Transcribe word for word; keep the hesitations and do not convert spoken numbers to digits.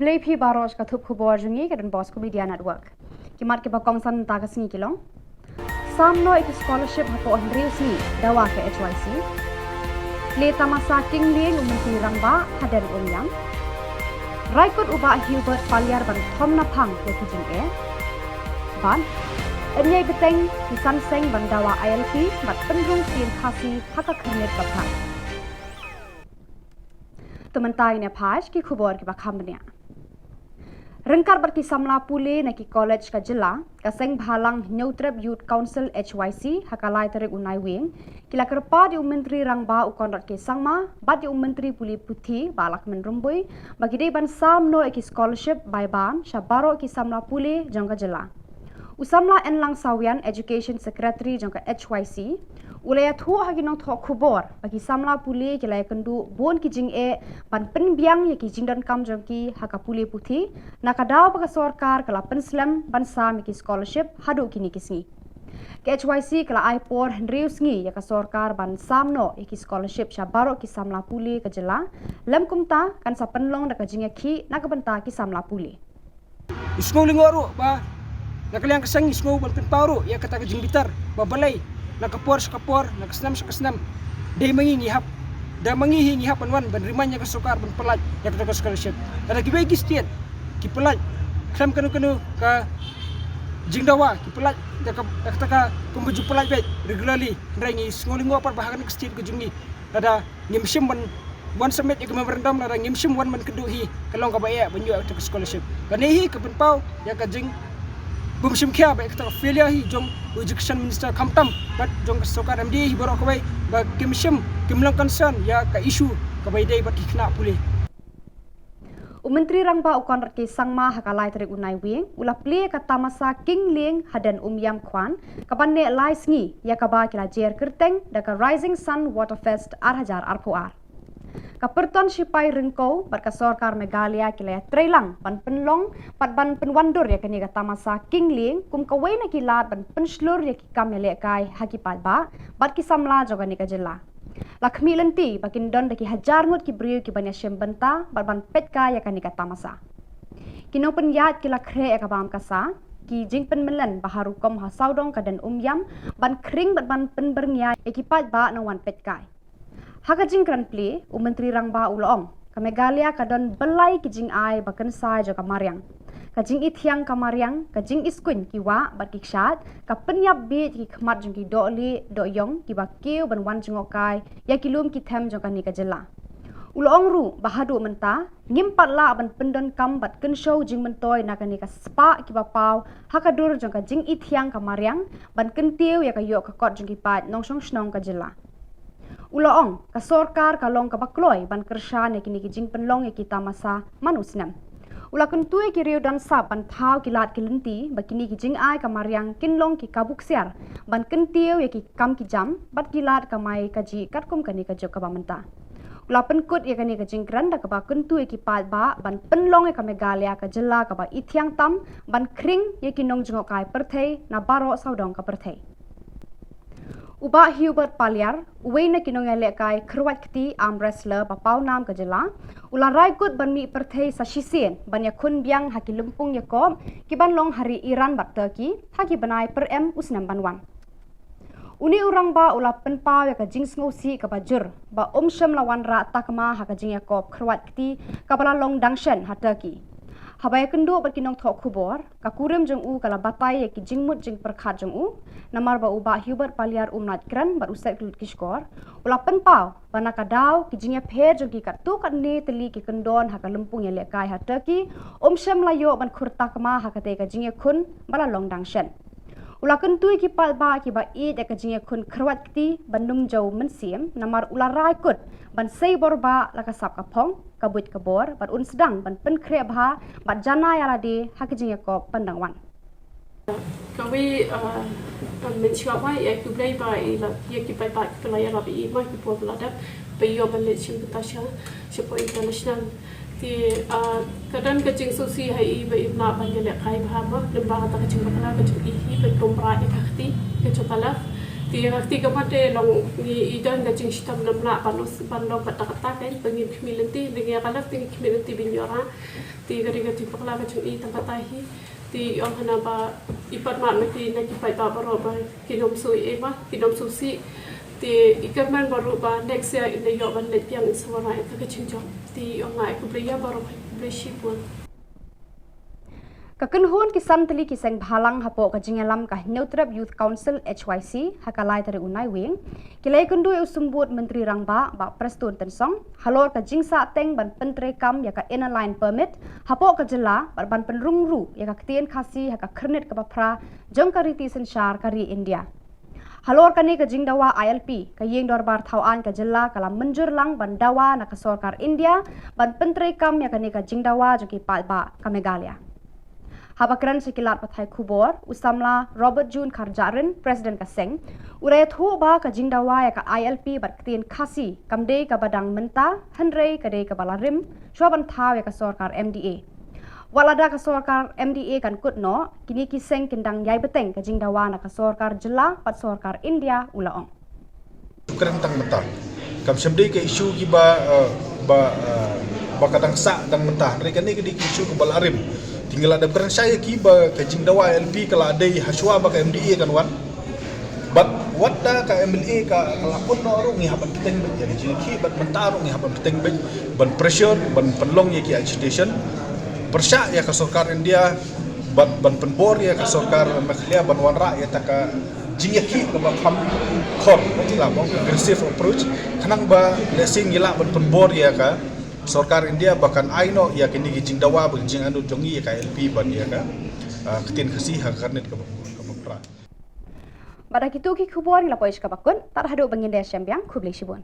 Khublei phi baroh sha ka thup khubor jong ngi ka Don Bosco Media Network. Ki mat kiba kongsan mynta ka sngi ki long: Sam noh ïa ki scholarship hapoh hynriew sngi dawa ka H Y C. Plie tamasa king lieng u Myntri Rangbah ha den Umiam. Rai kut u Bah Hubert Paliar ban thom naphang ïa ki jingeh. Bad yn ïai bteng ki san seng ban dawa I L P bad pynrung ktien Khasi ha ka Khyrnit Bapher. To mynta ngin ïa phai sha ki khubor kiba kham bniah. Ryngkat bad ki samla pule na ki college ka jylla, ka Seng Bhalang Hynñiewtrep Youth Council H Y C ha ka lai tarik u Naiwieng ki la kyrpad ïa u Myntri Rangbah u Conrad K Sangma bad ïa u Myntri Pule Puthi Bah Lahkmen Rymbui ba ki dei ban sam noh ïa ki scholarship bai ban sha baroh ki samla pule jong ka jylla. U samla Enlang Sawian, Education Secretary jong ka H Y C, u la ïathuh ha ki nongthoh khubor ba ki samla pule ki la ïakynduh bun ki jingeh ban pynbiang ïa ki jingdonkam jong ki ha ka pule puthi, na ka daw ba ka sorkar ka la pynslem ban sam ïa ki scholarship haduh kine ki sngi. Ka H Y C ka la ai por hynriew sngi ïa ka sorkar ban sam noh ïa ki scholarship sha baroh ki samla pule ka jylla, lym kumta kan sa pynlong da ka jingïakhih na ka bynta ki samla pule. Ngi sngew lyngngoh ruh ba na ka liang ka seng ngi sngew ban pynpaw ruh ïa kata ka jingbitar ba balei na ka por sha ka por, na ka snem sha ka snem, dei ma ngi ngi hap, dei ma ngi hi ngi hap ban wan ban remind ïa ka sorkar ban pyllait ïa kata ka scholarship. Lada kiwei ki state ki pyllait khlem kano kano ka jingdawa, ki pyllait da ka, da kata ka kum ba ju pyllait beit regularly, hynrei ngi sngew lyngngoh pat ba ha kane ka state ka jong ngi lada ngim shym ban wan submit ïa ka memorandum, lada ngim shym wan ban kynduh hi, ka long kaba eh ban ïoh ïa ka scholarship. Kane hi ka pynpaw ïa ka jingbymshim khia bad ïa kata ka failure hi jong u Education Minister khamtam bad jong ka sorkar M D A hi baroh kawei, ba kim shym, kim long concern ïa ka issue kaba ïadei bad ki khynnah pule. U Myntri Rangbah u Conrad K Sangma ha ka lai tarik u Naiwieng u la plie ïa ka tamasa king lieng ha den Umiam Khwan, kaban neh lai sngi, ïa kaba ki la jer kyrteng da ka Rising Sun Waterfest ar hajar arphew ar. Ka pyrton shipai ryngkew bad ka sorkar Meghalaya ki la ïatreilang ban pynlong bad ban pynwandur ïa kane ka tamasa king lieng kum kawei na ki lad ban pynshlur ïa ki kam ïalehkai ha ki paidbah bad ki samla jong kane ka jylla. La khmih lynti ba kin don da ki hajar ngut ki briew kiban ïashim bynta bad ban peitkai ïa kane ka tamasa. Ki nongpynïaid ki la khreh ïa ka bam ka sa, ki jingpynmyllen ba ha rukom ha sawdong ka den Umiam ban khring bad ban pynbyrngia ïa ki paidbah nongwan peitkai. Ha ka jingkren plie, u Myntri Rangbah u la ong, ka Meghalaya ka don byllai ki jingai ba kynsai jong ka mariang. Ka jingithiang ka mariang, ka jingiskuin ki wah bad ki kshaid, ka pynïap bieit ki khmat jong ki dohlieh dohïong kiba kiew ban wan jngohkai ïa ki lum ki them jong kane ka jylla. U la ong ruh ba haduh mynta ngim pat lah ban pyndonkam bad kynshew jingmyntoi na kane ka spah kiba paw ha ka dur jong ka jingithiang ka mariang ban kyntiew ïa ka ïoh ka kot jong ki paid nongshong shnong ka jylla. U la ong, ka sorkar ka long kaba kloi ban kyrshan ïa kine ki jingpynlong ïa ki tamasa man u snem. U la kyntu ïa ki riew don sap ban thaw ki lad ki lynti ba kine ki jingai ka mariang kin long ki kabu ksiar ban kyntiew ïa ki kam ki jam bad ki lad kamai kajih katkum kane ka juk kaba mynta. U la pynkut ïa kane ka jingkren da kaba kyntu ïa ki paidbah ban pynlong ïa ka Meghalaya ka jylla kaba ithiang tam ban khring ïa ki nongjngohkai pyrthei na baroh sawdong ka pyrthei. U Bah Hubert Paliar, uwei na ki nongïalehkai kyrwat kti arm wrestler ba paw nam ka jylla, u la rai kut ban mih pyrthei sa shisien ban ïakhun biang ha ki lympung ïakop kiban long ha ri Iran bad Turkey ha ki bnai pyrem u snem ban wan. Une u rangbah u la pynpaw ïa ka jingsngewsih kaba jur ba um shym la wanrah takma ha ka jingïakop kyrwat kti kaba la long dang shen ha Turkey. Haba ïakynduh bad ki nongthoh khubor, ka kurim jong u ka la batai ïa ki jingmut jingpyrkhat jong u, namar ba u Bah Hubert Paliar um lait kren bad u set kyllut ki shkor. U la pynpaw ba na ka daw ki jingïapher jong ki katto katne tylli ki kyndon ha ka lympung ïalehkai ha Turkey, um shym la ïoh ban khur takma ha katei ka jingïakhun ba la long dang shen. U la kyntu ïa ki paidbah kiba ïeit ïa ka jingïakhun kyrwat kti ban ym jew mynsiem, namar u la rai kut ban sei bor bah la ka sap ka phong, ka buit ka bor, bad un sdang ban pynkhreh bha bad janai ïa lade ha ka jingïakop ban dang wan. Kawei, ah, ah, mynshuwa ba ïa ki Blei ba i la, ïa ki paidbah kiba la ïarap ïa i ma ki por ba la dep ba i ïoh ban leit shim bynta sha, shapoh international. Te, ah, ka don ka jingsngewsih ha i ba im lah ban ïalehkai bha mo, lyngba kata ka jingbakla ka jong i hi ban tum bra ïa ka kti ka jong ka left. Te ka kti ka mat te long ngi i don ka jingshitom namlah ban long, ban long kata kata, kan, ba ngin khmih lynti, ba ngi ka lak te ngi khmih lynti ban ïoh ra. Te ka dei ka jingpakla ka jong i tang kata hi. Te i ong hana ba i pat mat ma ki na ki paidbah baroh ba kin ym shu ïeh ma, kin ym shu sih. Te i kyrmen baroh ba next year in da ïoh ban leit biang in sa wanrah ïa ka jingjop. Te i ong nga ai khublei ïa baroh, khublei shibun. Ka kynhun ki san tylli ki seng bhalang hapoh ka jingïalam ka Hynñiewtrep Youth Council, H Y C, ha ka lai tarik u Naiwieng, ki la ïakynduh ïa u Symbud Myntri Rangbah, Bah Prestone Tynsong, halor ka jingsahteng ban pyntreikam ïa ka Inner Line Permit hapoh ka jylla bad ban pynrung ruh ïa ka ktien Khasi ha ka khyrnit kaba phra jong ka riti synshar ka ri India. Halor kane ka jingdawa I L P, ka Ïing Dorbar Thaw Aiñ ka jylla ka la mynjur lang ban dawa na ka sorkar India ban pyntreikam ïa kane ka jingdawa jong ki paidbah ka Meghalaya. Haba kren sha ki lad pathai khubor, u samla Robert June Kharjahrin, President ka seng, u la ïathuh ba ka jingdawa ïa ka I L P bad ktien Khasi kam dei kaba dang mynta, hynrei ka dei kaba la rim shuwa ban thaw ïa ka sorkar M D A. Wat lada ka sorkar M D A kan kut noh, kine ki seng kin dang ïai bteng ka jingdawa na ka sorkar jylla bad sorkar India, u la ong. Kren tang mynta. Kam shym dei ka issue kiba, eh, ba, eh, ba ka dang sah tang mynta. Hynrei kane ka dei ka issue kaba la rim. Te ngi la dep kren shai ïa ki ba ka jingdawa I L P ka la dei ha shuwa ba ka M D A kan wan. Bad wat da ka M L A ka, ka la kut noh ruh ngi hap ban bteng beit ïa ka jingïakhih, bad mynta ruh ngi hap ban bteng beit ban pressure, ban pynlong ïa ki agitation. Pyrshah ïa ka sorkar India, bad ban pynbor ïa ka sorkar Meghalaya ban wanrah ïa kata ka jingïakhih kaba kham khor, kata la ong aggressive approach, khnang ba lehse ngi lah ban pynbor ïa ka sorkar India ba kan ai noh ïa kine ki jingdawa bad jingangnud jong ngi ïa ka I L P bad ïa ka, ah, ktien Khasi ha ka khyrnit kaba, kaba phra. Bad da kito ki khubor ngi la poi sha kaba kut, tad haduh ba ngin da ïashem biang, khublei shibun.